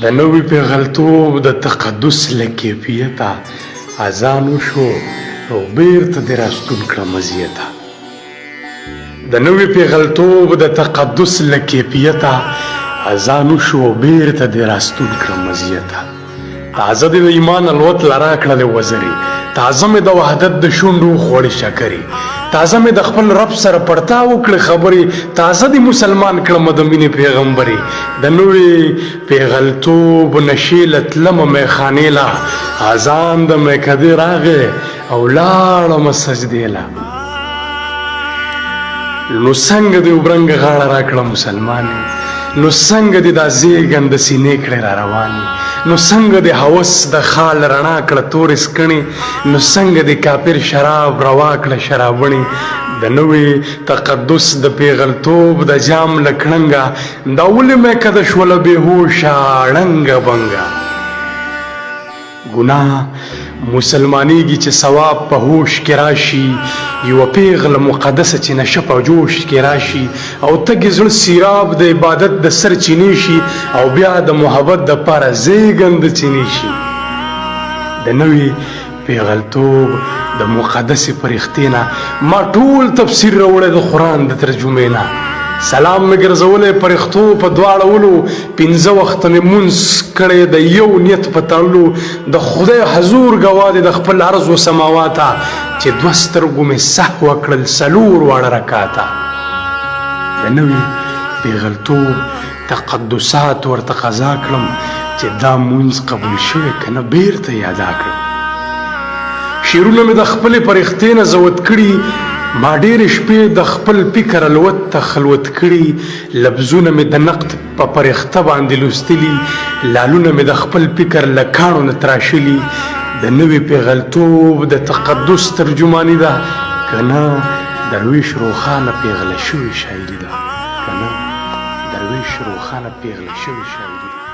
د نوي پېغلتوب د تقدس له کیفیته اذان وشو او بیرته دې راستون کړه مزیته. د نوي پېغلتوب د تقدس له کیفیته اذان وشو او بیرته دې راستون کړه مزیته. تازه دې د ایمان الوت له راکړلې وزرې، تازه مې د وحدت د شونډو وخوړې شکرې، تازه مې د خپل رب سره پر تا وکړې خبرې، تازه دې مسلمان کړمه د مینې پیغمبرې. د نوې پیغلتوب نشې له تلمه میخانې له، اذان د میکدې راغی او لاړمه سجدې له. نو څنګه دې وبرنګه غاړه راکړه مسلمانې، نو څنګه دې دا زیږنده سینې کړې را روانې، نو څنګه دې هوس د خال رڼا کړه تورې سکڼې، نو څنګه دې کافر شراب روا کړه شرابڼې. د نوې تقدس د پیغلتوب د جام له کړنګه دا ولې میکده شوله بې هوشه ړنګه بنګه. ګناه مسلمانېږي چې ثواب په هوش کې راشي، یوه پېغله مقدسه چې نشه په جوش کې راشي، او تږي زړه سیراب د عبادت د سر چینې شي، او بیا د محبت د پاره زیږند چینې شي. د نوي پېغلتوب د مقدسې پرښتې نه ما ټول تفسیر راوړی د قرآن د ترجمې نه. سلام مې ګرځولی پرښتو په دواړه ولو، پنځه وخته مې مونځ کړی د یو نیت په تړلو، د خدای حضور ګواه دی د خپل ارض و سماواته، چې دوه سترګو مې سهوه کړل څلور واړه رکاته. د نوي پېغلتوب تقدسات ورته قضا کړم، چې دا مونځ قبول شوی که نه بېرته یې ادا کړم. شعرونه مې د خپلې پرښتې نه زوت کړي، ما ډېرې شپې د خپل فکر الوت ته خلوت کړي، لفظونه مې د نقد په پرښته باندې لوستلي، لالونه مې د خپل فکر له کاڼو نه تراشلي. د نوي پېغلتوب د تقدس ترجماني ده که نه دروېش روښانه پېغله شوې شاعري ده، که نه دروېش روښانه پېغله شوې شاعري ده.